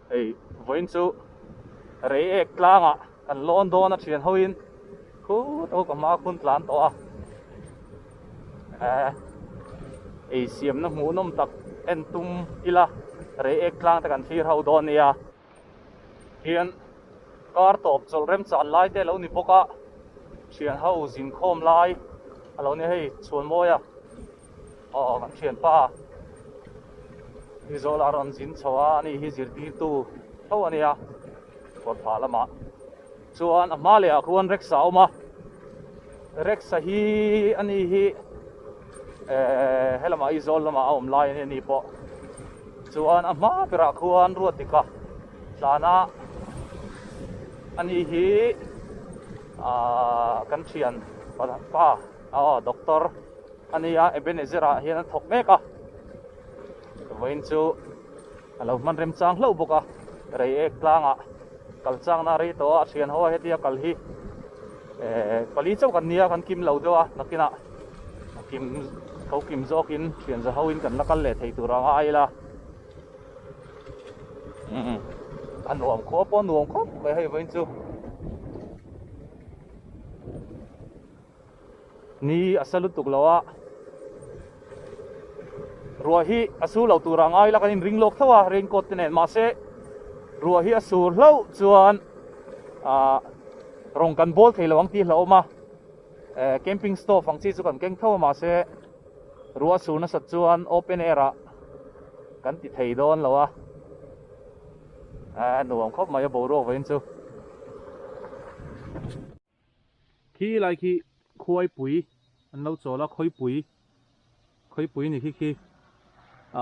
Hei vawiin chu Reiek tlangah kan lawn dawn a thian hoin khut ho ka hma khun tlan tawh a eh ei siamna hmuhnawm tak en tum ila Reiek tlang te kan thlir ho dawn nia hian kar tawp chawlh remchan lai te alo ni bawk a thian ho zinkhawm lai alo ni hei chhuanmawia. Aw kan thianpa Aizawl a rawn zin chho a ani hi zirtirtu tho a nia kawrphah lamah chuan a hma leh ah khuan Rex a awm a Rex a hi ani hi ehh helamah Aizawl lamah a awm lai a ni pawh chuan a hma berah khuan Ruatika tlana ani hi ahh kan thian pa aw doctor. A nia, Ebenezer ah hian a thawk mek a, vawiin chu a lo hman rem chang hlauh bawk a, Reiek tlangah kal changna a rei tawh a, a thian ho a hetia kal hi eh pali chauh kan nia, kan kim lo deuh a, nakinah a kim tho kim zawkin thian za hoin kan la kal leh thei tur ang a aila umm a nuam khua pawh a nuam khawp mai hei vawiin chu. Ni a sa lutuk lo a, ruah hi a sur lo tur a ngai la kan inring lawk tho a raincoat te nen mahse ruah hi a sur hlauh chuan ah rawng kan bawl thei lo ang tih a hlauhawm a, eh camping stove ang chi chu kan keng tho a mahse ruah a sur nasat chuan open air ah kan ti thei dawn lo a, eh nuam khawp mai a boruak vawiin chu. Khi lai khi khuaipui an lo chawl a, khawipui khawipui ni khi khi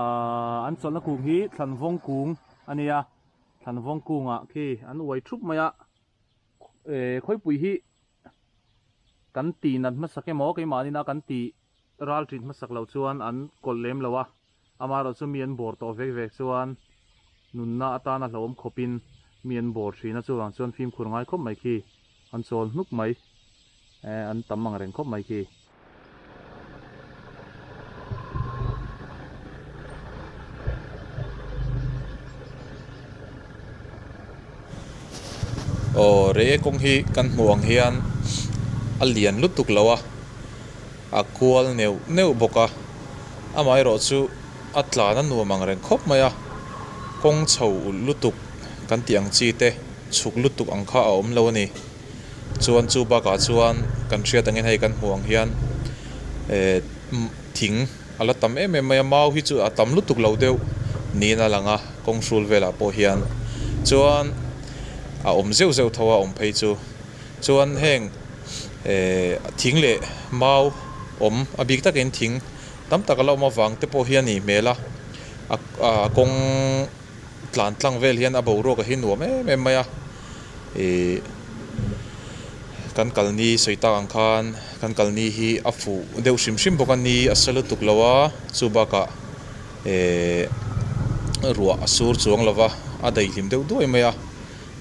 ahh an chawlhna kung hi thlanvawng kung a nia thlanvawng kungah khi an uai thup mai a eh khawipui hi kan tih nat hmasak emaw keimahni na kan tih ral ṭin hmasak loh chuan an kawlh lem lo a, amaherawhchu mi an bawr tawh vek vek chuan nunna atana hlauhawm khawpin mi an bawr ṭhin a, chuvang chuan fimkhur ngai khawp mai khi an chawl hnuk mai, eh an tam ang reng khawp mai khi. Aw rei kawng hi kan hmuh ang hian a lian lutuk lo a. A kual neuh neuh bawk a, amaherawh chu a tlan a nuam ang reng khawp mai a, kawng chho ulh lutuk kan tih ang chi te chhuk lutuk ang kha a awm lo a ni. Chuan chu bakah chuan kan hriat angin hei kan hmuh ang hian eh thing a la tam em em mai a, mau hi chu a tam lutuk lo deuh niin a lang a, kawng hrul velah pawh hian chuan a awm zeuh zeuh tho a awm phei chu. Chuan heng eh thing leh mau awm a bik takin thing tam tak a la awm avang te pawh hi a nih hmel a a kawng tlan tlang vel hian a boruak a hi nuam em em mai a ih kan kalni sawi tak ang khan kan kalni hi a fuh deuh hrim hrim bawk a ni a sa lutuk lo a chu bakah eh ruah a sur chuang lo va a daihlim deuh duai mai a.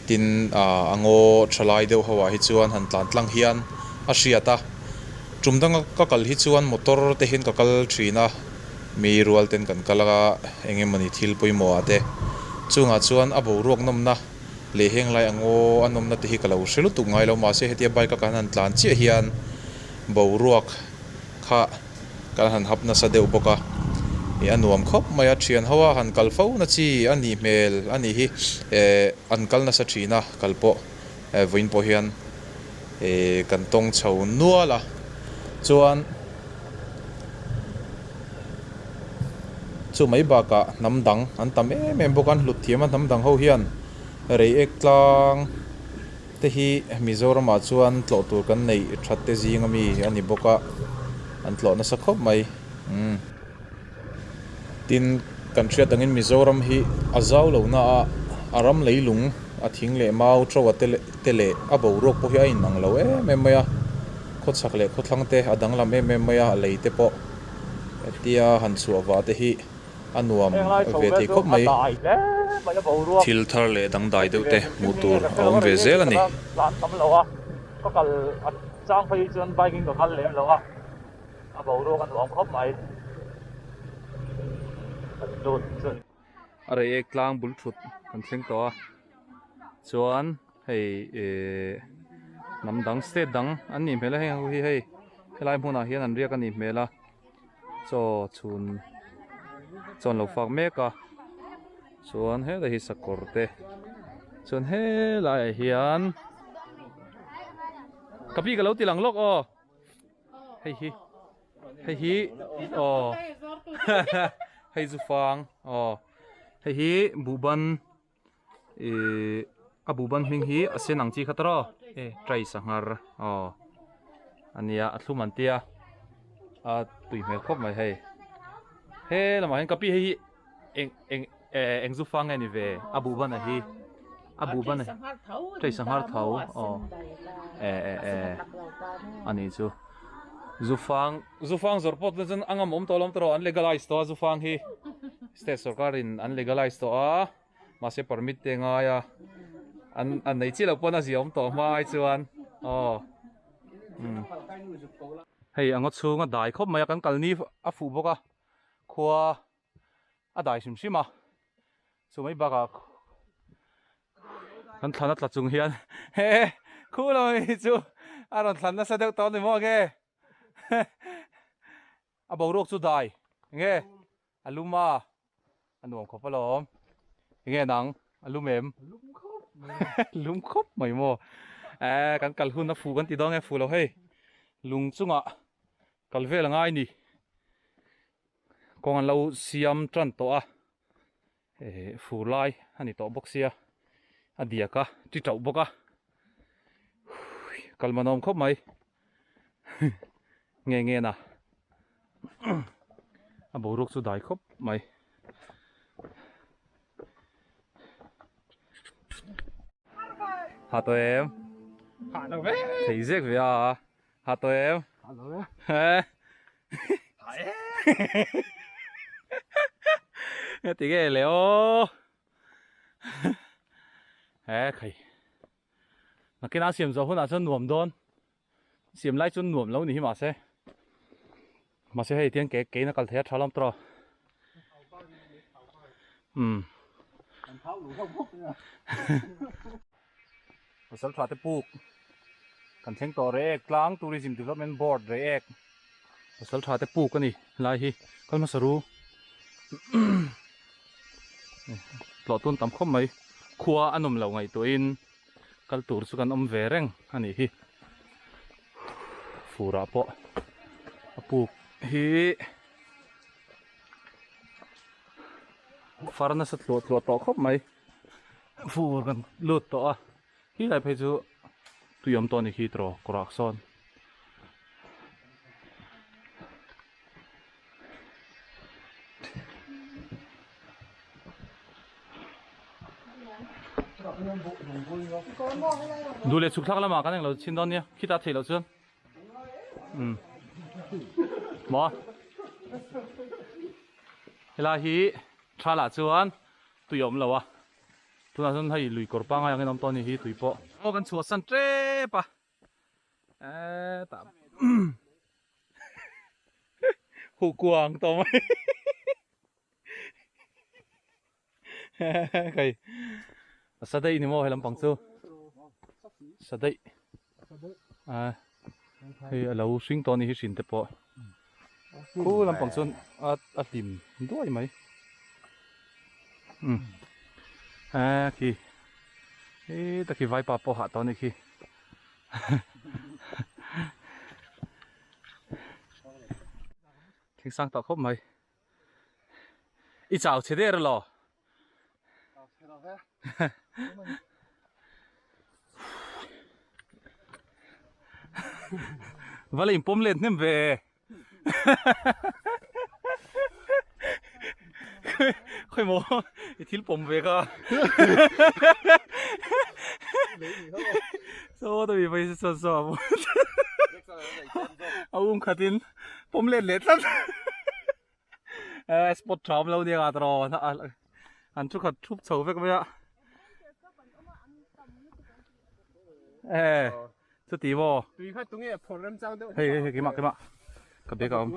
Tin, a ngaw tha lai deuh ho ah hi chuan han tlan tlang hian a hriat a, tum danga ka kal hi chuan motor te hian ka kal thin a, mi rual ten kan kal a, eng emawni thil pawimawh ah te chungah chuan a boruak nawmna leh heng lai a ngaw a nawmna te hi ka lo hre lutuk ngai lo mahse hetia bike a kan han tlan chiah hian boruak kha Kan han hap nasa deuh bawk a, ih a nuam khawp mai a, thian ho a han kal fo na chi a nih hmel a nih hi, eh an kal nasa thin a kal pawh eh vawiin pawh hian eh kan tawng chho nual a, chuan chu mai bakah hnam dang an tam em em bawk a, an hlut thiam a hnam dang ho hian reiek tlang. Te hi Mizoramah chuan tlawh tur kan neih that te zing ami a ni bawk a, an tlawh nasa khawp mai. Umm. Tin, kan hriat angin Mizoram hi a zau lo na a, a ram leilung, a thing leh mau to a te te leh a boruak pawh hi a inang lo em em mai a, khawchhak leh khawthlang te a danglam em em mai a, a lei te pawh hetia han chhuah vah te hi. a nuam ve thei khawp mai. Thil thar leh dangdai deuh te hmuh tur a awm ve zel a ni. A reiek tlang bul thut kan thleng tawh a chuan hei ihh hnam dang state dang an nih hmel a heng ho hi hei helai hmunah hian an riak a nih hmel a chaw chhun chaw an lo fak mek a chuan helai hi sakawr te chuan helaiah hian ka pi ka lo ti lang lawk aw. Hei hi hei hi aw hei chu fang aw hei hi buhban ihh a buhban hming hi a sen ang chi kha tawrh aw e trai sanghar aw a nia a thlum an tia a tui hmel khawp mai hei he lamah hian ka pi hei hi eng eng eh eng zu fang nge ni ve a buhban a hi a buhban a tei sanghar tho aw eh eh eh ani chu zu fang zu fang zawrh pawh chuan a ngam awm tawh lo tawh an legalize tawh a zu fang hi state sorkar in an legalize tawh a mahse permit te ngai a an an nei chiah loh pawn a zia awm tawh hma ai chuan aw umm hei a ngaw chhung a dai khawp mai a kan kalni a fuh bawk a khua. a dai hrim hrim a chu mai bakah kan thlan a tla chung hian he khu lo hi chu a rawn thlan nasa deuh tawh a ni maw nge a boruak chu dai nge a lum a a nuam khawp alawm enge nang a lum em lum khawp mai maw eh kan kal hun a fu kan ti dawn nge fu lo hei lung chungah kal vel a ngai ni. Kawng an lo siam tan tawh a, eh fur lai a ni tawh bawk sia, a diak a ti tauh bawk a, kal manawm khawp mai nge nge na a boruak chu dai khawp mai. Ha tawh em? Ha lo ve. Thei zek ve a. Ha tawh em? Ha lo ve. He. Ha e. Nghe ti nge le aw. He khai. Nakin a siam zawh hunah chuan nuam dawn. Siam lai chuan nuam lo ni hi mahse. Mahse hei tiang ke kein a kal thei a tha lam tawh. Um. Pasal tha te puk kan thleng tawh reh ek tlang Tourism Development Board reh ek pasal tha te puk a ni lai hi kal hmasa ru tlawh tun tam khawp mai khua a nawm loh ngaihtuahin kal tur chu kan awm ve reng a nih hi furah pawh a puk hi far nasa tluah tluah tawh khawp mai. Fur kan lut tawh a khi lai phei chu tui awm tawh a ni khi tiraw kawrah sawn. Duh leh chhuk thlak lamah kan englo chhin dawn nia khitah theih loh chuan umm maw helai hi tha lah chuan tui a awm lo a tunah chuan hei lui kawr pangai angin a awm tawh a ni hi tui pawh. Aw kan chhuahsan tep a hetah huh kuang tawh mai kai a sa daih ni maw he lampang chu sa daih a hei a lo hring tawh a ni hi hrin te pawh khu lampang chuan a a hlim duai mai um a khi heta khi vaipa pawh hah tawh a ni khi thing sang tawh khawp mai. I chau chhe der elaw? Chau chhe lo ve. Va la inpawm let hnem ve. Khawi maw i thil pawm ve kha. Saw ta mi vai saw saw. A um khatin pawm let leh tlat. Eh spot tha awm lo nia ka tawh an thu khat thup chho vek mai a eh chuti maw tui kha tunge phawrh rem chang deuh hei hei keimah keimah ka bag a awm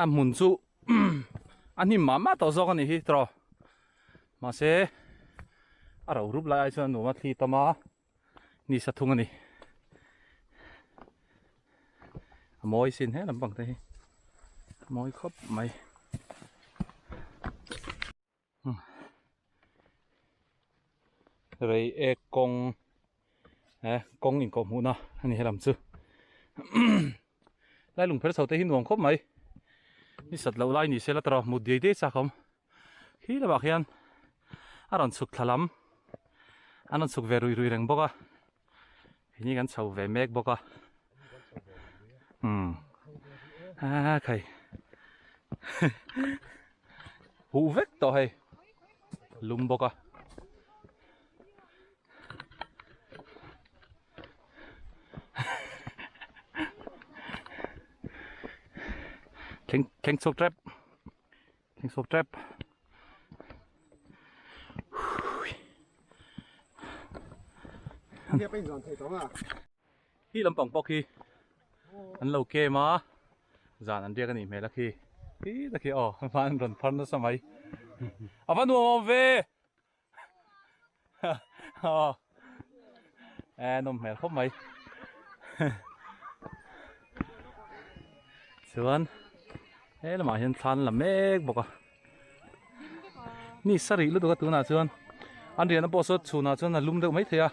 a hmun chu. A hnim mah mah tawh zawk a nih hi tawh mahse a ro rup lai ai chuan a nuam a thli tam a ni sa thung a ni a mawi sin he lampang te hi a mawi khawp mai. Rei ek kawng eh kawng inkawh hmuhna a ni helam chu lai lung pher chho te hi nuam khawp mai ni sat loh lai ni se la tawrh a mut diai diai chak awm khi lamah khian a rawn chhuk thla lam an rawn chhuk ve rui rui reng bawk a hei ni kan chho ve mek bawk a umm a khai huh vek tawh hei lum bawk a. Thleng thleng chhuak tep thleng chhuak tep Hi lampang pawh khi an lo kem a zan an riak a nih hmel a khi khi ta khi aw van rawn phar nasa mai a va nuam awm ve aw e nawm hmel khawp mai chuan he lamah hian thla an la mek bawk a ni sarih lutuk a tunah chuan an riahna pawh saw chhunah chuan a lum deuh maithei a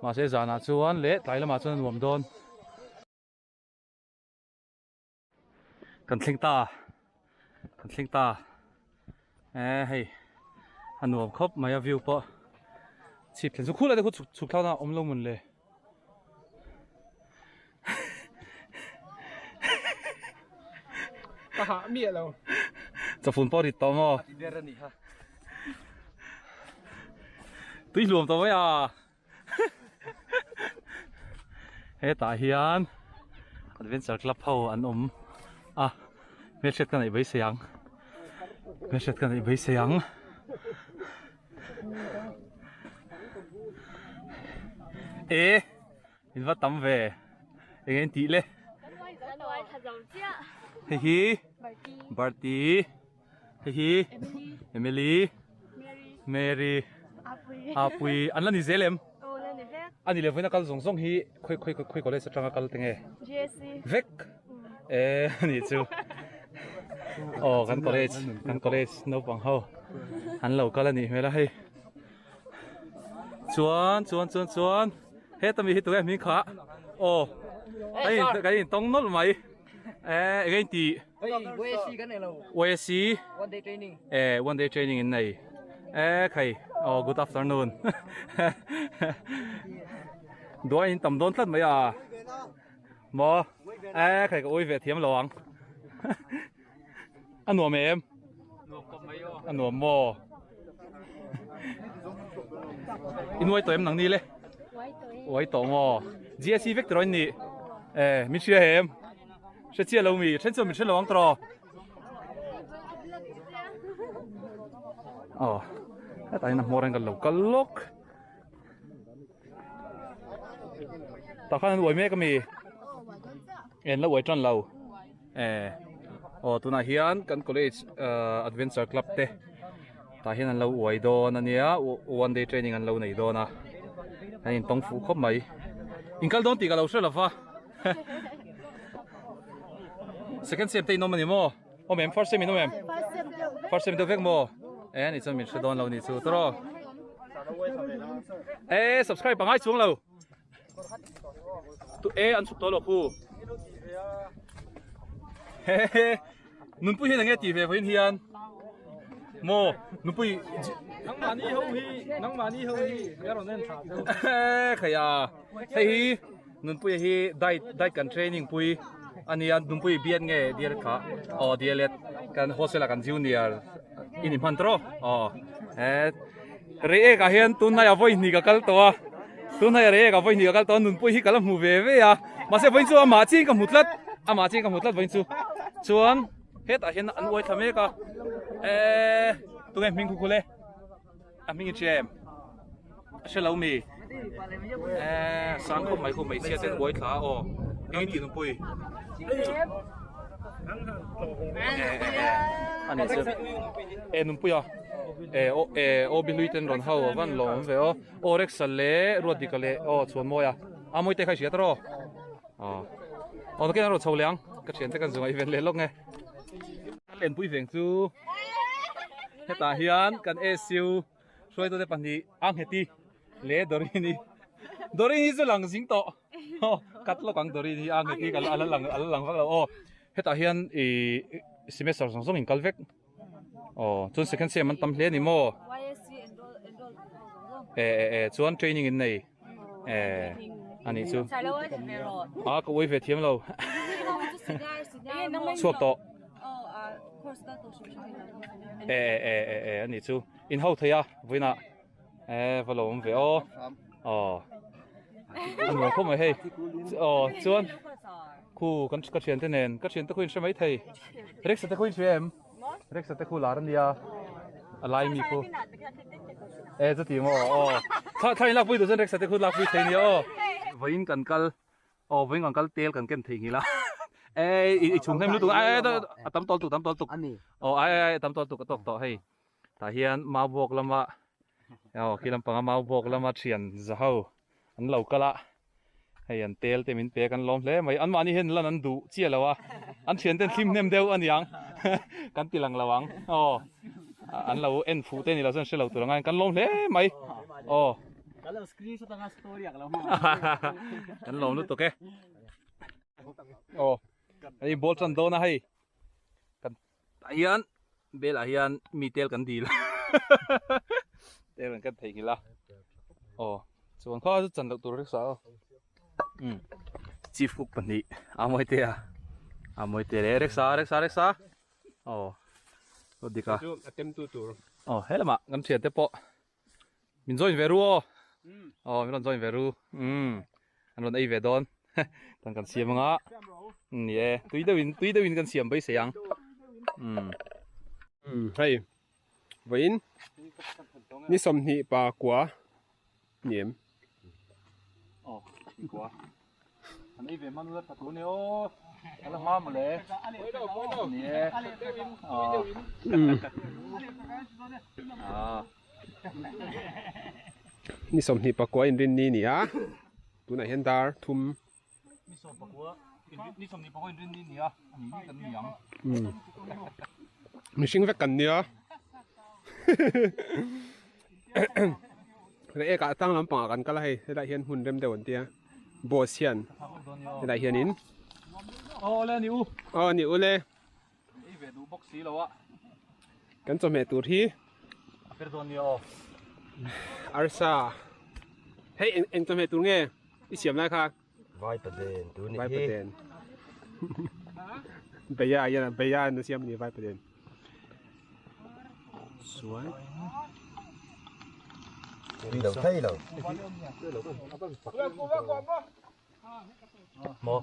mahse zanah chuan leh tlai lamah chuan a nuam dawn. Kan thleng ta kan thleng ta eh hei a nuam khawp mai a view pawh chhip thlen chu khulai te khu chhuk chhuk thlakna a awm lo mawn le. Ka hah miah lo. Chawfun pawh rit tawh maw? A ti ber a ni kha. Tui hluam tawh mai a. Hetah hian adventure club ho an awm a hmelhriat ka neih beisei ang hmelhriat ka neih beisei ang. E in va tam ve eng in tih le hei hi Barty hei hi Emily Mary Apui an la ni zel em a ni leh vawiin a kal zawng zawng hi khawi khawi khawi college atanga kal te nge vek e a nih chu aw kan college kan college naupang ho an lo kal a nih hmel a hei chuan chuan chuan chuan heta mi hi tunge hming kha aw kan in kan in tawng nawlh mai e eng in tih YSC one day training e one day training in nei e khai aw good afternoon duai in tam dawn tlat mai a Maw? E khai ka ui ve thiam lo ang. A nuam em? A nuam maw? In uai tawh em nang ni le? Uai tawh maw? GSC vek tiraw in nih? E min hria em? Hre chiah lo mi? Then chuan min hre lo ang tiraw? Aw, hetah hian a hmawr hian kan lo kal lawk. Tah khan an uai mek ami en la uai tan lo eh aw tunah hian kan college ah adventure club te tah hian an lo uai dawn ania one day training an lo nei dawn a an intawng fuh khawp mai in kal dawn tih ka lo hre lova second sem te in awm ani maw awm em first sem in awm em first sem deuh vek maw e ni chuan min hre dawn lo ni chu tawrh e subscribe pangai chuang lo tu e an chhuk tawh lo khu he he nunpui hian enge ti ve vawiin hian maw nunpui nangmahni ho hi nangmahni ho hi ka rawn en thla cheu khaia hei hi Nunpuia hi diet diet kan training pui a nia Nunpui bian nge dial kha aw dialet kan hostel ah kan junior i ni hman tawh aw he Reiek ah hian tunlai ah vawi hnih ka kal tawh a tunlai ah Reiek ah vawi hnih ka kal tawh a Nunpui hi ka la hmu ve ve a mahse vawiin chu amah chiin ka hmu tlat amah chiin ka hmu tlat vawiin chu chuan hetah hian an uai thla mek a eee tunge hming khu khul e. A hming i hria em? A hre lo mi? Eee sang khawp mai khu hmeichhia ten uai thla a aw. Eng in tih nupui? Ani chu e nunpuia e o e o bi hlui ten rawn ho a van lawm awm ve aw aw Rexa leh Ruatdika leh aw Chhuanmawia a mawi te kha i hria tawh aw aw nakin a rawn chho leh ang ka thian te kan zunga i ven leh lawk nge kan lenpui veng chu hetah hian kan ASU hruaitute pahnih a ngheti leh Dorini Dorini chu lang zing tawh aw cut lawk ang Dorini a ngheti ka la lang a la lang vak lo aw hetah hian ih semester zawng zawng in kal vek aw chuan second sem an tam hle a ni maw e e e chuan training in nei e a nih chu a ka uai ve thiam lo chhuak tawh e e e e a nih chu in ho thei a vawiinah e va lo awm ve aw aw a nuam khawp mai hei aw chuan khu kan ka thian te nen ka thian te khu in hre mai thei Rexa te khu in hria em Rexa te khu lar ania a lai mi khu e chuti maw aw thla thla in lakpui duh chuan Rexa te khu lakpui thei nia aw vawiin kan kal Aw vawiin kan kal tel kan ken thei nghil a e i chhung hnem lutuk a a tam tawl tuk tam tawl tuk aw ai ai a tam tawl tuk a tawk tawh hei tah hian mau bawk lama aw khi lampanga mau bawk lama thian za ho an lo kal a hei an tel te min pek an lawm hle mai an mahni hian lan an duh chiah lo a an thian ten thlim hnem deuh aniang kan ti lang lo ang aw an lo en fuh te ni lo chuan hre lo tur anga kan lawm hle mai aw. Ka lo screenshot anga story ah ka lo hmang. Kan lawm lutuk e. Aw. Hei ball tan dawn a hei. Kan tah hian bel ah hian mi tel kan dil. Tel kan kan theihnghilh a. Aw. Chuan kha chu chan loh tur risa aw. Um. Chief cook pahnih a mawi te a. A mawi te le Rexa Rexa Rexa. Aw. Aw dik a. Chu a tem tu tur. Aw he lamah kan thian te pawh Min join ve ru aw. Aw min rawn join ve ru. Umm an rawn ei ve dawn. Tan kan siam anga. Ni e tui deuhin tui deuhin kan siam beisei ang. Umm. Umm hei vawiin ni sawmhnih pa kua ni em. Aw kua. An ei ve man ula tha tur ania aw. A la hma mawle. Ni e. Aw. Aw. Ni sawmhnih pakua inrin ni ni a tunah hian dar thum Ni sawm pakua ni sawmhnih pakua inrin ni ni a a ni ni kan ni ang. Mihring vek kan nia. Reh ekah tlang lampangah kan kal a hei helaiah hian hmun rem deuh an tia boss hian helaiah hianin Aw le ni u. Aw ni u le. Ei ve duh bawk si lo a. Kan chawhmeh tur hi. A fer dawn nia aw. Arsa. Hei eng eng chawhmeh tur nge i siam lai kha? Vaipaden tur nih hi. Vaipaden. Beia hian beia an siam a ni vaipaden. Chuan. Tui lo thei lo. Maw.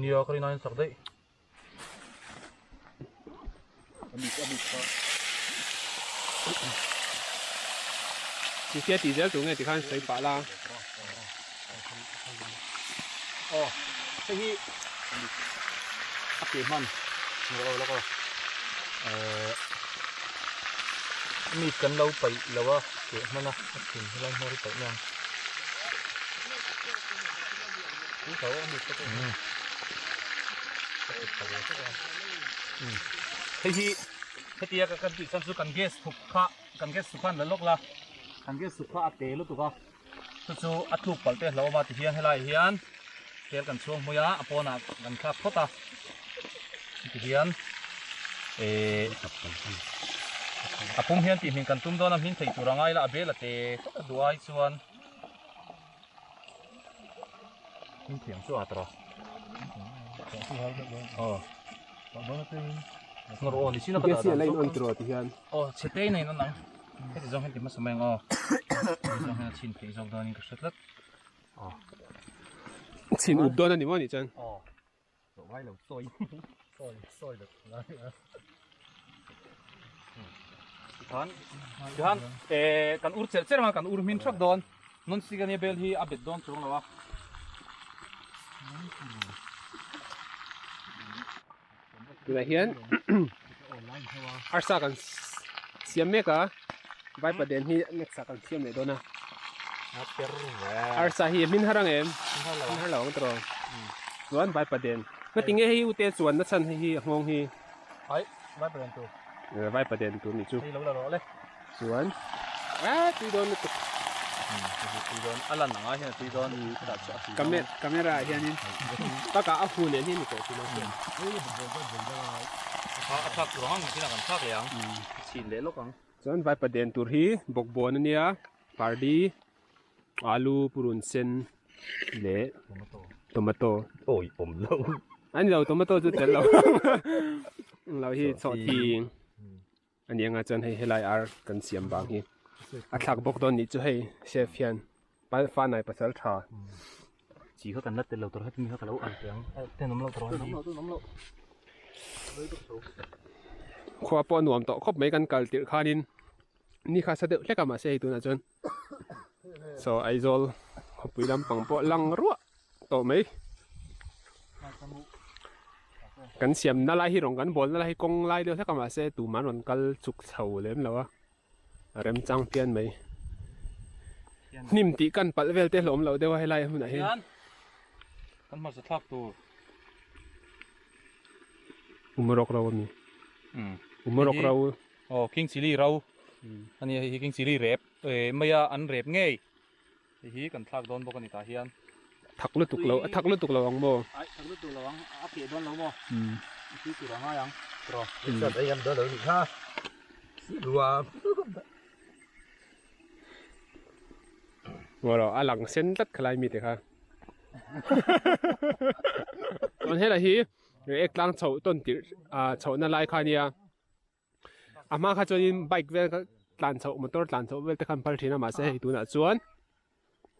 Nia ka rin aiin sak daih. Engtia tih zel tur nge tikhan sawi pah la. Aw hei hi a ke hman rawh lawk aw ehh meat kan lo paih lo a ke hman a a thin helai hmawr hi paih mai ang. Hei hi hetia ka kan tih chuan chu kan gas thuk kha kan gas thuk khan la lawk la kan gas thuk kha a te lutuk a chu chu a tluk palh te hlauh awm a tihian helai ah hian tel kan chhuang hmui a a pawnah kan thlak phawt a tihian ehh a pum hian tih hmin kan tum dawn a hmin thei tur a ngai la a bel a te tlat a duh ai chuan. Hmin thiam chu a tawrh a. Aw. Ngawr aw ni chin a ka dah dan zawk. Aw chhe te in a in an ang. Heti zawng hian ti hmasa mai ang aw. Heti zawng hian a chhin theih zawk dawn in ka hre tlat. Aw. Chhin ut dawn a ni maw nih chuan. Aw. Ngai lo sawi sawi sawi lo ngai a tikhan tikhan eh kan ur cherh cherh anga kan ur hmin thak dawn non stick ania bel hi a bet dawn chuang lo a. Tunah hian arsa kan siam mek a vaipa den hi next ah kan siam leh dawn a arsa hi hmin har ang em hmin har lo ang tawh chuan vaipa den heti nge hei ute chuan na chhan hei hi a nghawng hi vaipa den tur vaipa den tur nih chu hei lo la rawh le Chuan a tui dawn lutuk. Tui dawn a lan anga hian a tui dawn dah chu a tui dawn. Camera ah hianin takah a hu nen hian ni tawh thin a chuan. A thlak tur ang ang chinah kan thlak leh ang. Chhin leh lawk ang. Chuan vaipa den tur hi bawkbawn a nia pardi alu purun sen leh tomato. Awi awm lo. A ni lo tomato chu tel lo. Lo hi chawhthing. A ni anga chuan hei helai ar kan siam vang hi a thlak bawk dawn nih chu hei chef hian fanai pasal tha. Chi kha kan la tel lo tur heti mi kha ka lo al teh ang ten awm lo tur ang hi. Khua pawh a nuam tawh khawp mai kan kal tirh khanin ni kha sa deuh hlek a mahse hei tunah chuan saw Aizawl khawpui lampang pawh lang ruah tawh mai. Kan siamna lai hi rawng kan bawlna lai hi kawng lai deuh hlek a mahse tumah an rawn kal chuk chho lem lo a a remchang phian mai. Hnim tih kan palh vel te hlawm loh deuh a helai hmunah hian. Kan hmasa thlak tur. Umarawk ro ami. Umarawk ro. Aw king chilli ro. Ani hei hi king chilli rep maia an rep ngei. Hei hi kan thlak dawn bawk a ni tah hian. Thak lutuk lo, a thak lutuk lo ang maw? Aih, thak lutuk lo ang, a keh dawn lo maw? A tui tur a ngai ang, tiraw? Chuan ei ngam dawn lo nih kha, ruam. Ngaw lo, a lang sen tlat khalai mite kha. Chuan helai hi ek tlang chhoh tawn tirh chhohna lai kha ania. A hma kha chuanin bike vel kha tlan chhoh motor tlan chhoh vel te kha an phal thin a mahse hei tunah chuan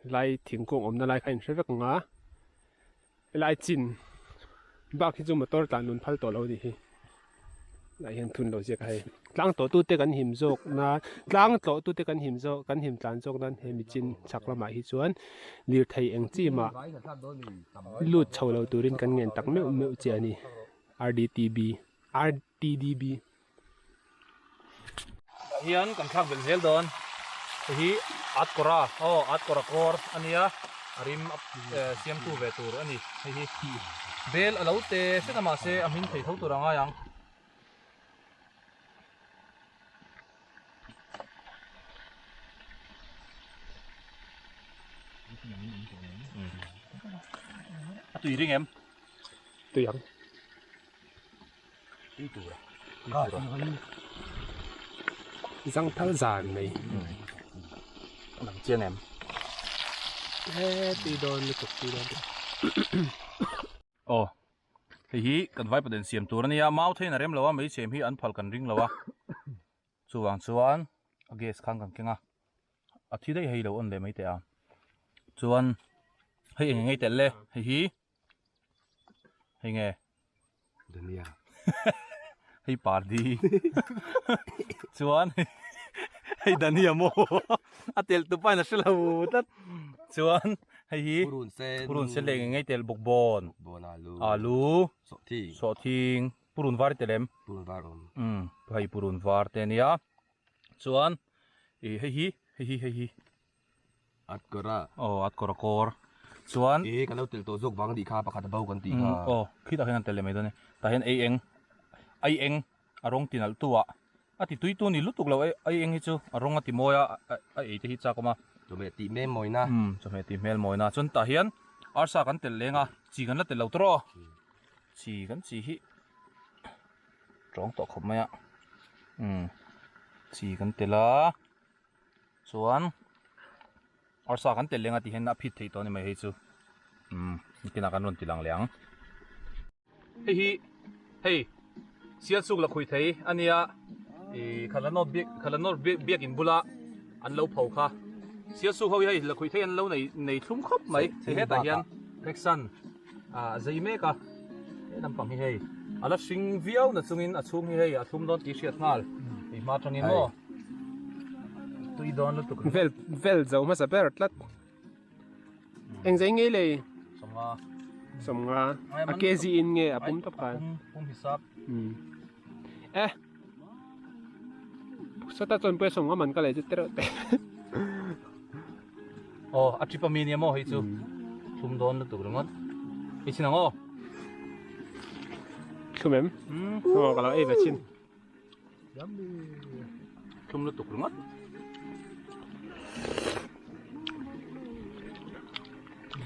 helai thingkung awmna lai kha a inhre vek ang a helai chin bak hi chu motor tlan nun phal tawh lo a nih hi tunah hian thun lo ziak a hei tlang tawh tute kan him zawk nan tlang tlawh tute kan him zawk kan him tlan zawk nan he mi chin chhak lamah hi chuan lirthei eng chi mah lut chho lo turin kan ngen tak meuh meuh che a ni R_D_T_B R. TDB. Tah hian kan thlak belh zel dawn. Hei hi Atkawra aw Atkawra kawr a nia a rim a siamtu ve tur a ni. Hei hi bel a lo te hret a mahse a hmin thei tho tur a ngai ang. A tui ring em? Tui ang. Zang thal zan mai. Lang chiang em? He tui dawn lutuk tui dawn lutuk. Aw hei hi kan vaipaden siam tur ania mau theiin a rem lo a meichhem hi an phal kan ring lo a chuvang chuan a gas khan kan keng a a thi daih hei lo on leh mai teh a chuan hei eng eng tel le hei hi Hei nge? Dania. Hei pardi. Chuan hei Dania maw? A tel tu pain a hre lo tlat. Chuan hei hi Purun sen. Purun sen leh ngei tel bawkbawn. Bawkbawn alu. Alu. Sawhthing. Sawhthing. Purun var i tel em? Purun var awm. Umm hei purun var te ania. Chuan ih hei hi hei hi hei hi. Atkawra. Aw atkawra kawr chuan. E kan lo tel tawh zawk vang a nih kha pakhat a bo kan tih kha. Aw khitah khian an tel leh mai dawn e. Tah hian ei eng ai eng a rawng ti nalh tu ah a ti tui tu ni lutuk lo ai eng hi chu a rawng a ti mawi a a ei te hi chak awm a. Chawhmeh tih hmel mawina. Umm chawhmeh tih hmel mawina chuan tah hian arsa kan tel leng a chi kan la tel lo tawh aw chi kan chi hi tawng tawh khawp mai a umm chi kan tel a. Chuan arsa kan tel leng a tihian a phit theih tawh a ni mai hei chu umm nikinah kan rawn ti lang leh ang. Hei hi hei sial chuk la khui thei a nia ih khalanawt biak khalanawt biakin bula an lo pho kha sial chuk ho hi hei la khui thei an lo nei nei thlum khawp mai hei hetah hian Gregson ah a zei mek a he lampang hi hei a la hring viau na chungin a chhung hi hei a thlum dawn tih hriat nghal hei hma atangin maw tui dawn lutuk vel vel zo hmasa ber tlat eng zei ngei lei sawmnga sawmnga a kg in nge a pum tawp khan pum hisap. Eh. Sata chuan pawisa sawm nga man ka lei chu tereuh te. Aw a trip ami nia maw hei chu thlum dawn lutuk ringawt. Ei chin ang aw. Thlum em? Aw ka lo ei ve chin. Thlum lutuk ringawt.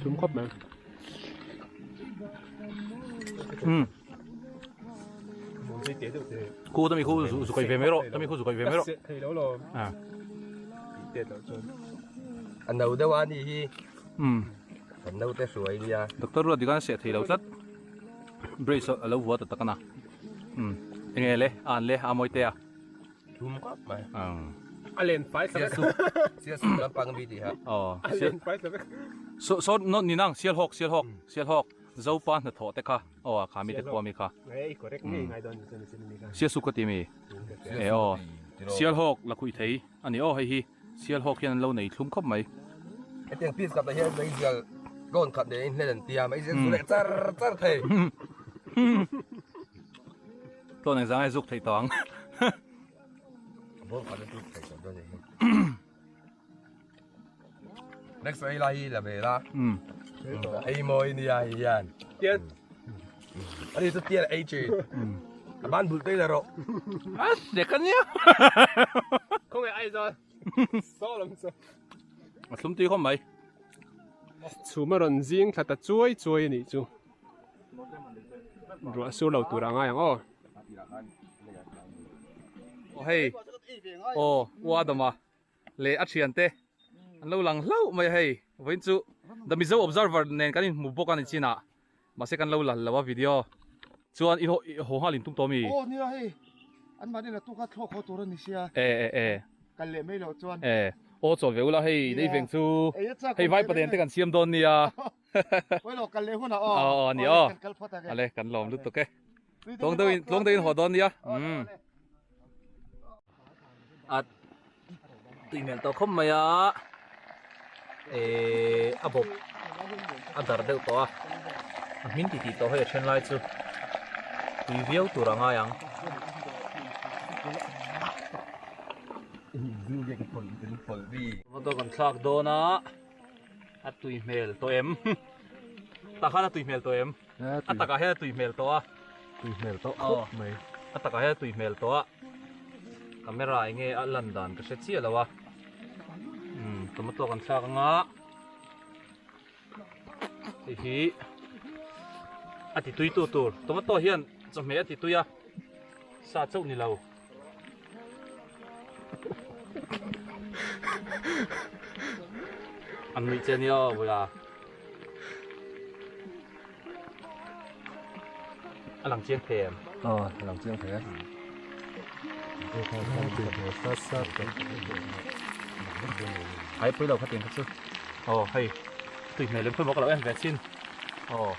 Thlum khawp mai. Um. Khu tami khu zu kai ve mai rawh tami khu zu kai ve mai rawh. Thei lo lo. Ah. A no deuh a ni hi. Um. Kan no te hruai nia. Doctor ruat dikan seh thei lo tlat. Brace a lo vua ta tak ana. Um. Enge le an le a mawi te a. Thum khawp mai. Um. A len fai thlap. Sia sup. Sia sup lampang mi ti ha. Oh. A len fai thlap. So so no ni nang sial hawk sial hawk sial hawk zopa hnathawh te kha aw a kha mi te khua mi kha. Ei correct ngei ngai dawn chuan chin mi kha. Sia sup ka ti mi. E aw. Sial hawk la khuih thei ani aw hei hi sial hawk hian an lo nei thlum khawp mai. Hetiang piece khat ah hian meizial tlawn khat nen in hlen an tia meizial zu leh char char thei. Tlawn engzang ai zuk thei tawh ang. Bawm khat a tuk thei tawh dawn hi. Next ei lai hi la ve la. Ei mawi nia hei hian. Tian. Ani chu tian ei chi. A ban bul tei la rawh. A sek a nia. Khawngaih Aizawl. Saw lam chu. A thlum tui khawp mai. Chhum a rawn zing thla ta chuai chuai a nih chu. Ruah sur lo tur a ngai ang aw. Aw hei. Aw u Adama leh a thiante an lo lang hlauh mai a hei. Vawiin chu The Mizo Observer nen kan inhmu bawk a ni chinah. Mahse kan lo lal lo a video. Chuan i haw nghal in tum tawh mi? Aw nia hei an mahni la tuk a thlawk haw tur a ni sia. E e e. Kal leh mai loh chuan. E aw chawl ve ula hei nei veng chu hei vai paden te kan siam dawn nia. Pawi lo kal leh hunah aw. Aw aw ni aw. Kan kal phawt ang e. Ale kan lawm lutuk e. Tluang deuh in tluang deuh in haw dawn nia. Umm. A tui hmel tawh khawp mai a ehh a bawp a dar deuh tawh a a hmin titih tawh hei a then lai chu tui viau tur a ngai ang. Motor kan thlak dawn a a tui hmel tawh em tah khan a tui hmel tawh em a takah hian a tui hmel tawh a. Tui hmel tawh khawp mai. A takah hian tui hmel tawh a. Camera enge a lan dan ka hre chiah lo a. Umm tomato kan thlak anga hei hi a ti tui tu tur tomato hian chawhmeh a ti tui a sa chauh ni lo. An nuih che nia aw Buia. A lang chiang thei em? Aw, a lang chiang thei e. Ai pui lo kha tiang kha chu. Aw hei tui hmel em khawi maw ka lo en ve chin. Aw.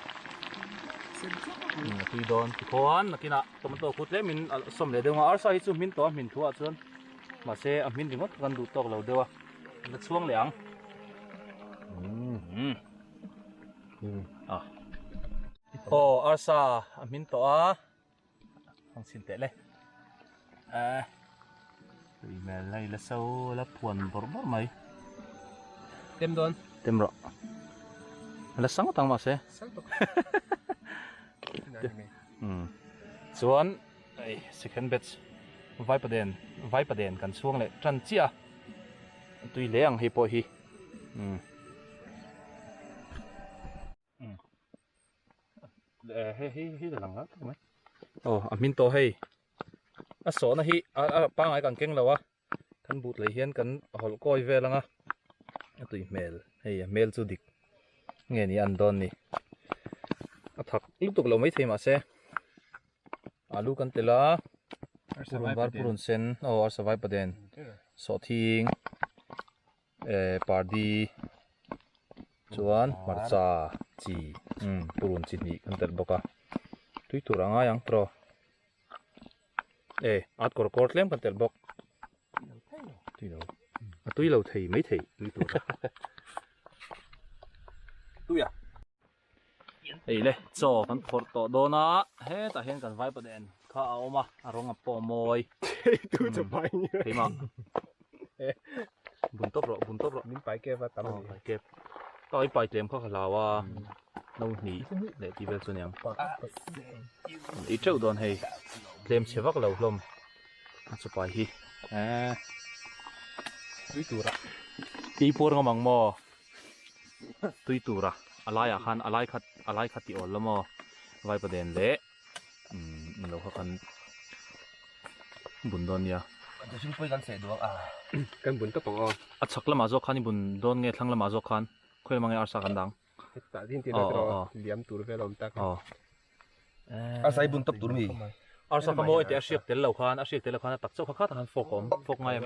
Tui dawn tikhuan nakinah tomato khu tlemin a sawm leh deuh ang a arsa hi chu hmin tawh a hmin thu ah chuan mahse a hmin ringawt kan duh tawk lo deuh a la chhuang leh ang. Umm. Ah. Aw arsa a hmin tawh a hang chhin teh le eh tui hmel hei la so la phuan bawrh bawrh mai tem dawn tem rawh la sang tang mahse sang tawk um chuan ei second batch vaipaden vaipaden kan chhuang leh tan chiah a tui hle ang hei pawh hi um Hei hi hi la lang tak mai aw a hmin tawh hei a sawhna hi a pangai kan keng lo a kan but leh hian kan hawlh kawi vel ang a a tui hmel hei a hmel chu dik nge ni an dawn ni a thak lutuk lo maithei mahse alu kan tel a purun var purun sen aw arsa vai paden sawhthing. Eh pardi chuan hmarcha chi umm purun chi hnih kan telh bawk a tui tur a ngai ang tawh eh at kawr kawr tlem kan telh bawk tui lo a tui lo thei mai thei tui tur tui a hei le chaw kan phawrh tawh dawn a hetah hian kan vaipaden. Kha a awm a, a rawng a pawh mawi. Tu chu pai ni. Keimah. Bun tawp rawh, bun tawp rawh. Min pai kep a tam a ni. Pai kep. Ka i pai tlem kha ka hlau a. No hnih leh tih vel chu niang. I teuh dawn hei. Tlem chhe vak lo hlawm. A chu pai hi. Eh. Tui tura. Tui puar ngam ang maw? Tui tura. A laiah khan a lai khat a lai khat tih awl la maw? Vaipaden leh. Umm lo kha kan bun dawn nia. Thingpui kan seh duang a. Kan bun tawp ang aw. A chhak lamah zawk khan i bun dawn nge thlang lamah zawk khan khawi lamah nge arsa kan dang. Hetah din tin erawh liam tur vel a awm tak. Aw. Arsa i bun tawp tur mi. Arsa kha mawi teh a hriak tel lo khan a hriak tel lo khan a tak chauh kha kha tak khan fork a awm fork ngai em.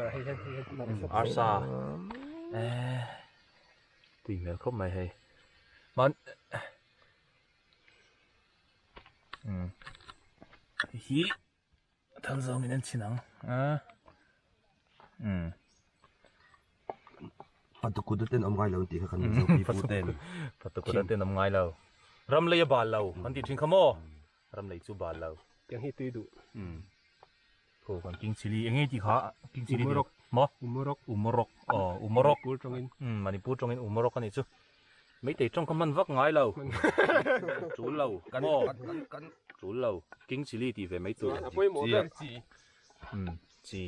Arsa. Eh. Tui hmel khawp mai hei. Man. Hi thal zawng in an chhin ang a um Patukut ten awm ngai lo an tih kha kan Mizo pi pu ten. Patukut ten awm ngai lo. Ram lei a bal lo an tih thin kha maw? Ram lei chu bal lo. Tiang hi tui duh. Um Thaw kan king chili eng nge tih kha king chili Umorok. Maw? Umorok. Umorok aw umorok. Manipur tawngin. Um Manipur tawngin umorok a nih chu. Meitei tawng kha hman vak ngai lo. Tul lo maw? Tul lo. King chili tih ve mai tur. A pawimawh ber chi. Um chi.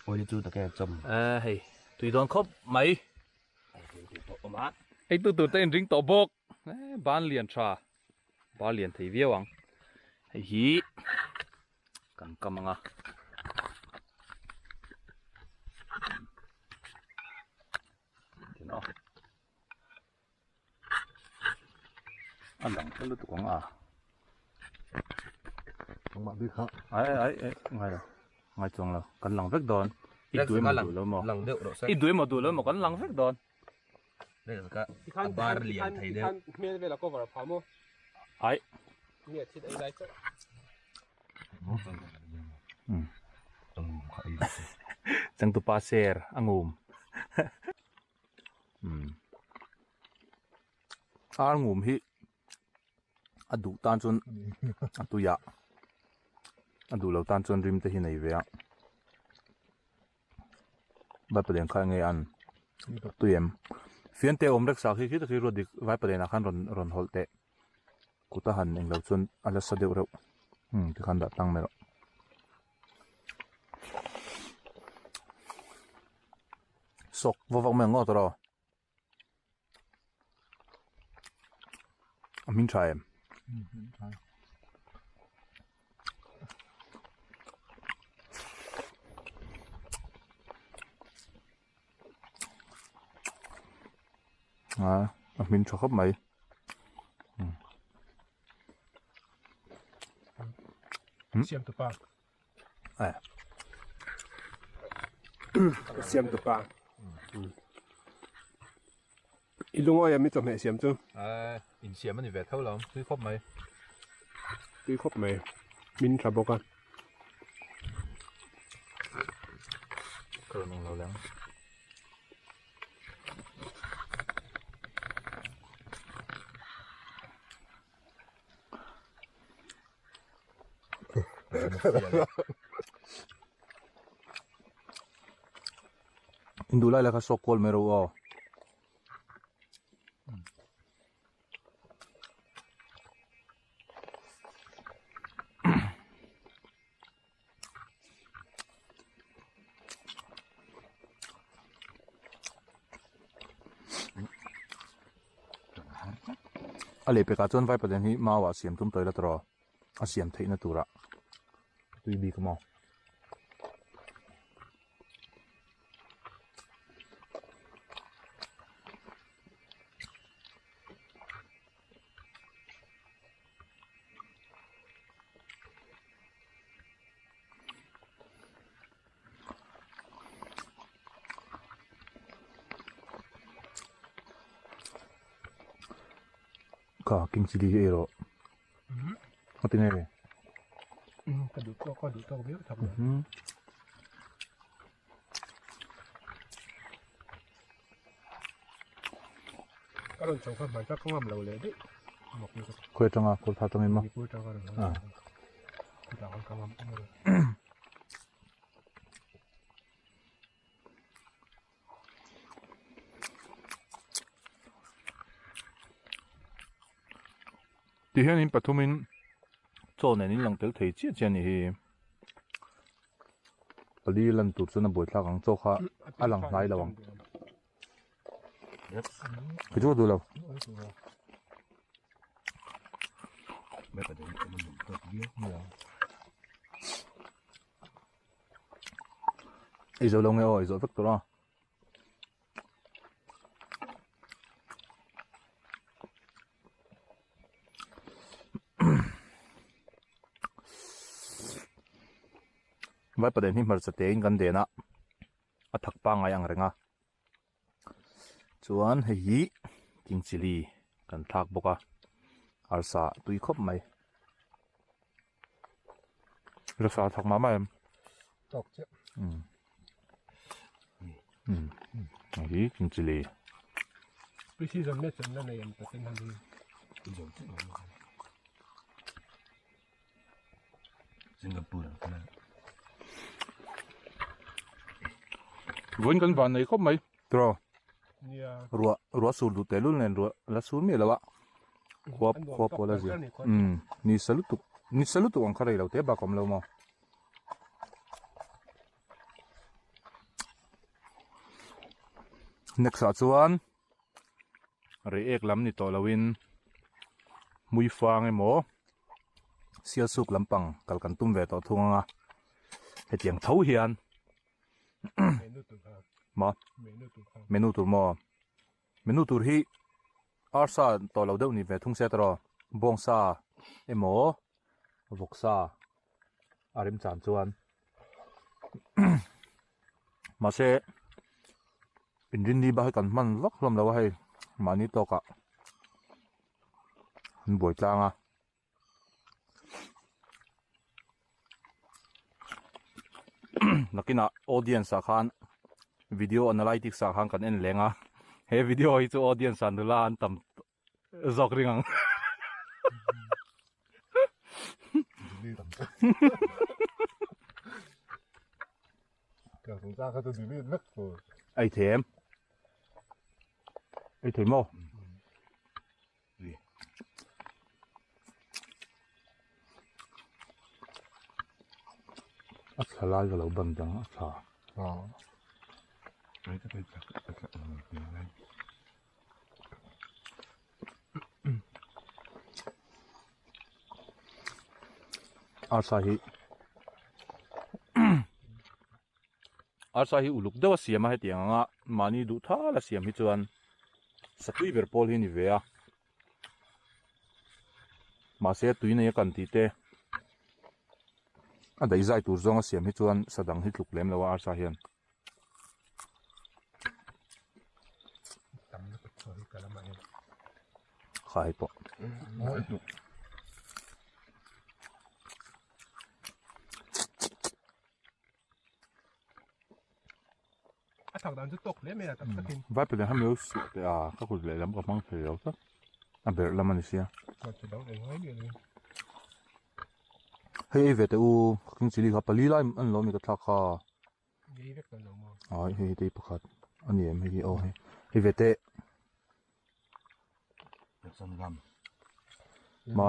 Oil chu take chawm. Eh hei tui dawn khawp mai. Ei tu tur te inring tawh bawk. Eh ban lian tha. Bar lian thei viau ang. Hei hi kan kam anga. A lang ta lutuk ang a. Nangmah bik kha. Ai ai ai ngai lo. Ngai chuang lo. Kan lang vek dawn. I duai maw duh lo maw? Lang deuh rawh se. I duai maw duh lo maw kan lang vek dawn. A bar lian thei deuh. Hmel vel a cover pha maw? Ai. Nge thil ei lai chauh. Changtupa ser a ngum. Ar ngum hi a duh tan chuan a tui a, a duh lo tan chuan rim te hi nei ve a. Vaipaden kha enge an tui em? Fiante awm rek sak hi khi tak hi ruat dik vaipaden ah khan rawn rawn hawlh teh kut a han englo chuan a la sa deuh reuh umm tikhan dah tlang mai rawh. Sawk va vak mai ang ngawt rawh. A hming tha em? A a hming tha khawp mai. Siam tu pa. Eh. Siam tu pa. I lungawi a mi chawhmeh siam chu. Eh, in siam ani ve tho lo, tui khawp mai. Tui khawp mai. Min tha bawk a. Ka rawn eng lo leng. Induh lai lai kha sawk kual mai rawh u aw. A leh pekah chuan vaipaden hi mau ah siam tum tawih la tawh a siam theihna turah tui bik a maw. Kha king chili hi ei rawh a ti nge ka duh tawk ka duh tawk viau tak Ka rawn chho kha hman tak ka ngam lo leh daih. Khawi atanga khawl tha atangin maw? Manipur atanga ka rawn haw. Ti hian in pathumin chaw nen in lang tel thei chiah chiah a nih hi. Pali lan tur chuan a buaithlak ang chaw kha a lang hnai lo ang. Kei chu ka duh lo. Ei zo lo nge aw ei zawh vek tur a. Vaipa den hi hmarcha tein kan den a a thak pangngai ang reng a chuan hei hi king chilli kan thlak bawk a arsa tui khawp mai rasa thak mah mah em tawk chiah um um hei hi king chilli pre-season match an la nei ang Tottenham hi Singapore ang kala. Vawiin kan van nei khawp mai. Tiraw? Nia. Ruah ruah sur duh tehlul nen ruah la sur miah lo a. Khua khua pawh la zia. Umm ni sa lutuk ni sa lutuk ang kha rei lo te bak a awm lo maw. Next ah chuan Reiek lam ni tawh loin Hmuifang emaw Sialsuk lampang kal kan tum ve tawh thung ang a hetiang tho hian maw menu tur maw menu tur hi arsa tawh lo deuh ni ve thung se tawh bawngsa emaw vawksa a remchan chuan mahse inrinni bak hi kan hman vak hlawm lo a hei mahni tawkah an buai tlang a nakinah audience ah khan video analytics ah khan kan en leng a he video hi chu audience ah nula an tam zawk ring ang. Ei thei em? Ei thei maw? A thla lai ka lo ban dang a thla. Arsa hi arsa hi uluk deuh a siam a hetiang anga mahni duh thal a siam hi chuan satui ber pawl hi a ni ve a mahse tui nei a kan tih te a daihzai tur zawng a siam hi chuan sa dang hi tluk lem lo a arsa hian. Khai pawh. A thak dan chu tawk hle mai a tak takin. Vai pahnih kha mizo suah teh a ka kut lehlam ka hmang thei lo tlat. A berh lam a ni sia. Hei ei ve teh u king chilli kha pali lai an lo ni ka thlak kha. Ai hei hi tei pakhat a ni em hei hi aw hei hei ve teh. Ma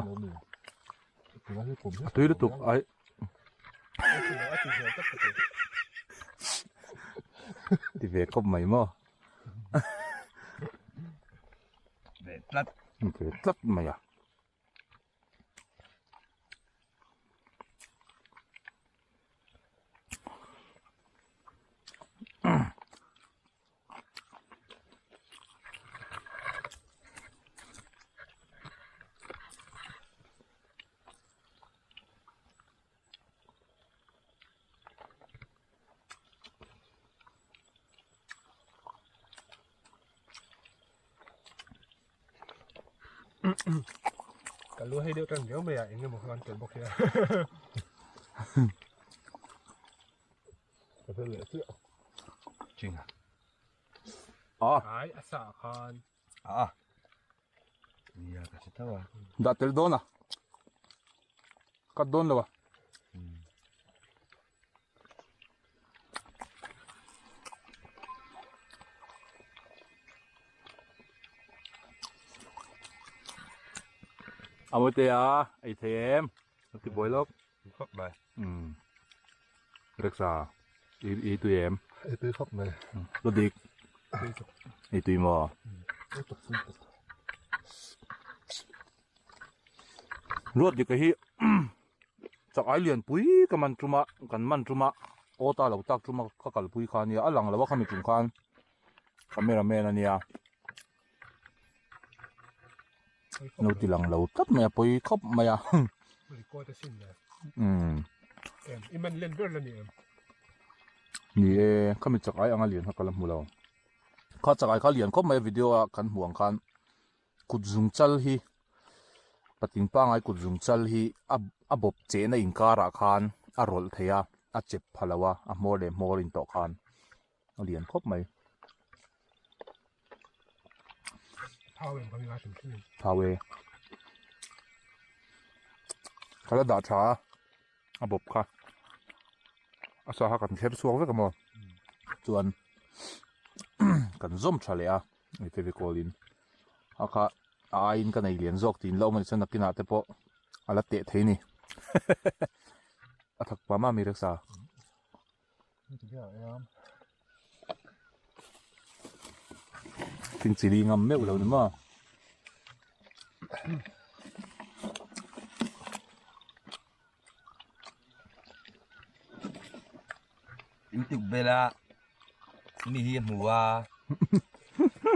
a tui lutuk ai. Ti ve khawp mai maw. Ve tlat. Ve tlat mai a. Ka lu hei deuh tan viau mai a eng emaw khan tel bawk hian. Ka fel leh chiah. Chinga. Ah. Ai a sa khan. Ah. Nia ka hre tho a. Dah tel dawn a. Cut dawn lo a. A mawi a, ei thei em? A ti buai lawk. Khawp mai. Umm. Rexa, i i tui em? Ei tui khawp mai. Lu dik. Ei tui maw? Ruat dika hi chak ai lian pui ka man tuma kan man tuma aw ta lo tak tuma ka kalpui kha ania a lang lo a khami tum khan cameraman ania lo ti lang lo tlat mai a pawi khawp mai a umm ni e khami chak ai anga lian kha ka la hmu lo kha chak ai kha lian khawp mai a video a kan hmuh ang khan. Kut zung chal hi patling pangai kut zung chal hi a a bawp chehna inkarah khan a rawlh thei a a chep pha lo a a hmawr leh hmawr intawh khan a lian khawp mai. Thau e ka la dah tha a a bawp kha a sa kha kan thler chhuak vek a maw chuan kan zawm tha leh a. Hei fevicol in a kha a aiin ka nei lian zawk tiin la awm a ni chuan nakinah te pawh a la teh thei a ni a thak pah mah mi resa thing chili ngam meuh lo ni maw. In tuk bela mi hi a hmu a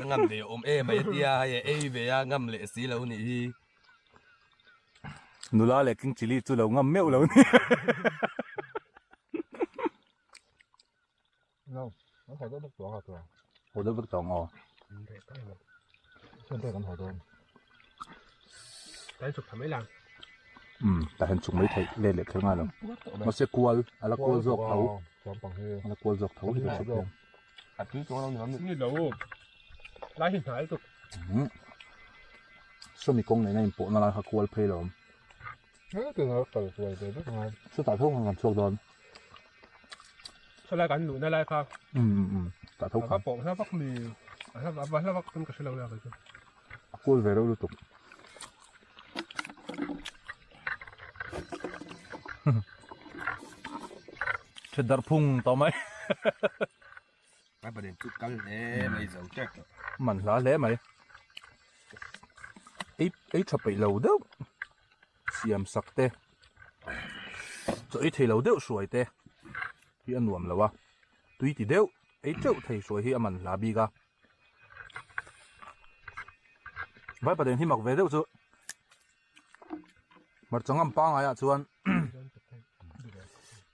ka ngam ve awm em mai a tia hei a ei ve a ngam leh si lo nih hi. Nula leh king chili chu lo ngam meuh lo ni. No, an haw deuh vek tawh ang a tawh. Haw deuh vek tawh ang aw. Chuan te kan haw dawn. Tan chuk tha mai lang. Um, tah hian chuk mai theih let leh kher ngai lo. Mahse kual, a la kual zawk tho. A la kual zawk tho hi ka chuk hian. A tui chuang lo ni mam ni. Ni lo. Lai hi hnai tuk. Um. Sawmi kawng nena inpawhna lai kha kual phei lo awm. Chutah tho khan kan chhuak dawn. Sawlai kan luhna lai kha. Um tah tho khan. A va pawh hla vak mi a va hla vak pawn ka hre lo la kei chu. A kual ve reuh lutuk. Ṭhet darh phung tawh mai. Vai pahnih chu kal hle mai zo tep tawh. Man hla hle mai. Ei ei tha peih lo deuh siam sak te chaw ei thei lo deuh hruai te hi a nuam lo a tui ti deuh ei teuh thei hruai hi a man hla bik a. Vai pahnih hi mak ve deuh chu. Hmarcha ngam pangaiah chuan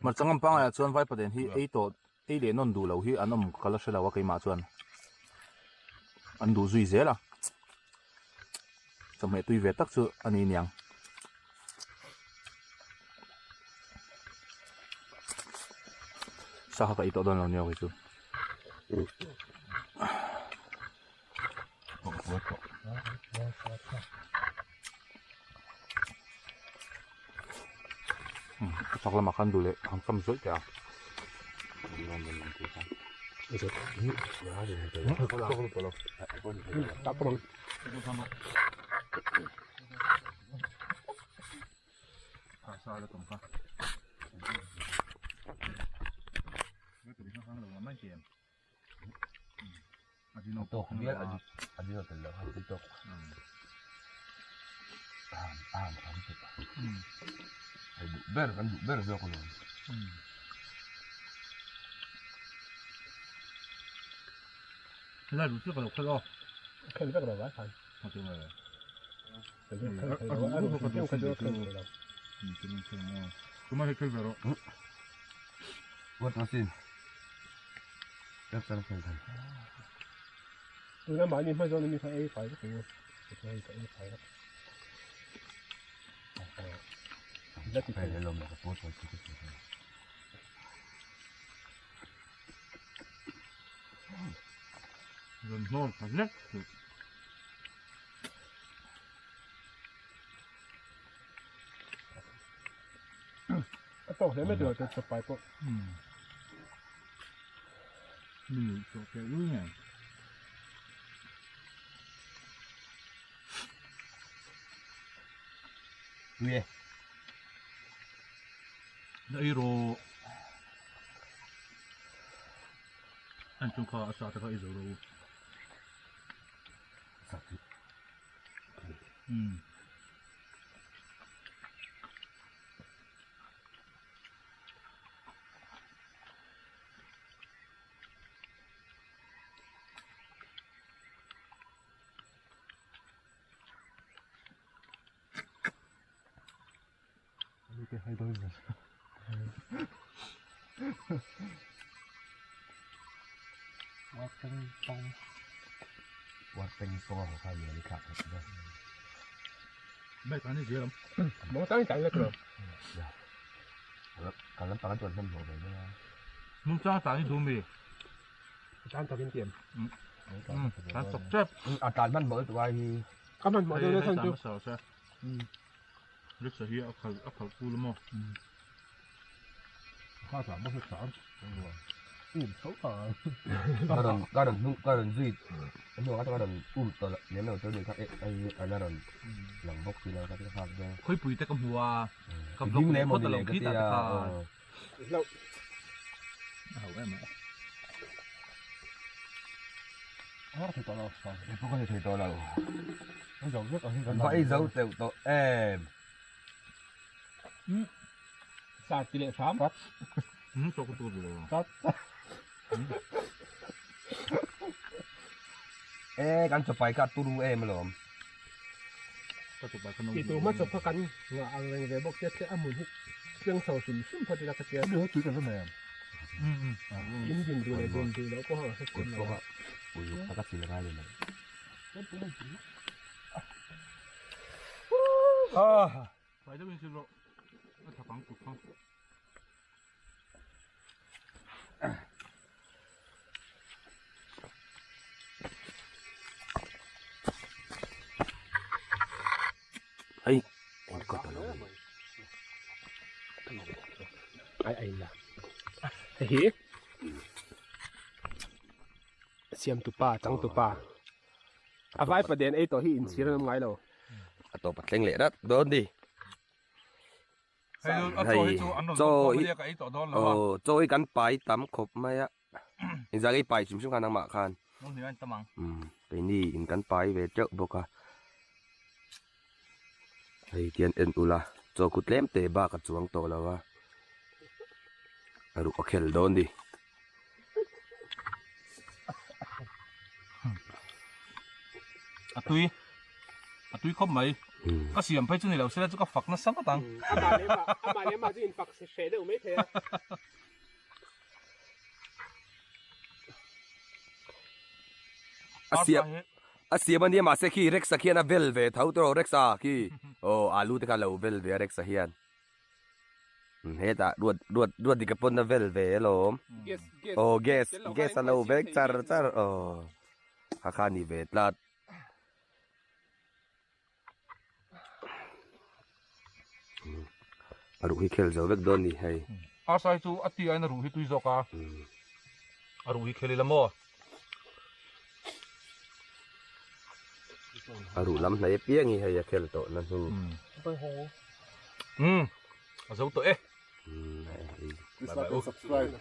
hmarcha ngam pangaiah chuan vaipaden hi ei tawh ei leh nawn duh lo hi an awm ka la hre lo a keimah chuan an duh zui zel a chawhmeh tui ve tak chu a ni niang. Sa kha ka ei tawh dawn lo nia kei chu. A chak lamah khan duh leh han kam zawih teh a. Tawk bial a a bial tel lo a tui tawk a han a han tham tep a hei duh ber kan duh ber zawk alawm. Helai duh chiah ka lo khelh aw. Khelh vek lo vai khan. Tuna mahni hma zawn ami kha ei fai vek ang a hei ka ei fai vek Rawn hnawr tha hlek chu. A tawk hle mai tih chu pai pawh. Mi nuih chawh teh lul nge. Tui e. Na ei rawh. An chung kha a sa te kha ei zo rawh u. Sa chu. Umm. War peng pawng a ho kha lian i thlak theih ber. Mawng tang tang vek lo. Kan lampang an chuan hmanhmawh ve mai a. Mawng tang tang hi duh mi? Tan takin tiam. Tan chak tep. A tlan hmanhmawh lutuk ai hi. Ka hmanhmawh deuh na chhan chu. Rickshaw hi a khal a khal kul maw? Kha tlan bawk hi tlan um tho a. Ka rawn ka rawn hnung ka rawn zui a hnuah kha chuan ka rawn um tawh lo lem lo chu ni kha eh hei hi a la rawn lang bawk si lo ka ti nghak vel. Khawipui te ka hmu a ka vlog leh phawt a lo khi tah te kha. Hlauh. A ho em a. A thei tawh lo. Kei pawh ka ni thei tawh lo. A zo vek ang hi kan Va ei zo teuh tawh em. Sa ti leh hram. Chaw ka tur lo. E kan chaw pai kha a turu em alawm. Ka chaw pai kha no. Ti tur hma chaw kha kan ngah ang reng ve bawk sia tle a hmun hi thleng chho hrim hrim phawt ila ka tia. Tui kan la nei ang. In din duh leh din duh loh pawh a hrethiam lo a. Uluk taka chil ngai ni mai. Fai deuhin sil rawh. A thak ang kut kha. Hei, engkawt a lo ni. Ai ai la. Hei hi siamtu pa changtu pa a vai paden ei tawh hi inchhir an awm ngai lo. A tawp a thleng leh rat dawn ni. Hei a chaw hi chu an rawn zawm khawm a ka ei tawh dawn lo a. Aw chaw hi kan pai tam khawp mai a. Inzah ei pai hrim hrim khan nangmah khan. Nung hnih a in tam ang. Umm keini in kan pai ve teuh bawk a. Hei tian en ula chaw khu tlem te bak a chuang tawh lo a. A ruh a khel dawn ni. A tui a tui khawp mai. Ka siam phei chu ni lo sela chu ka fak nasa ngawt ang. Amah leh mah amah leh mah chu in fak hreh deuh mai thei a. A siam a siam ania mahse khi Rex-a khian a vel ve tho tawh Rex-a khi aw alu te kha a lo vel ve a Rex-a hian hetah ruat ruat ruat dik a pawn a vel ve alawm aw gas gas a lo vek char char aw kha kha a ni ve tlat. A ruh hi khel zo vek dawn ni hei. A sai chu a ti aiin a ruh hi tui zawk a. A ruh hi khel ila maw? A ruh lam hnai apiang hi hei a khel tawh na hnu. Umm a zo tawh e. Please like and subscribe.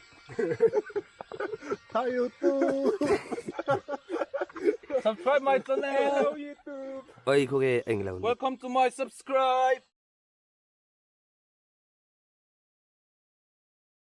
Hi YouTube. Subscribe my channel. Oi khaw nge englo ni. Welcome to my subscribe.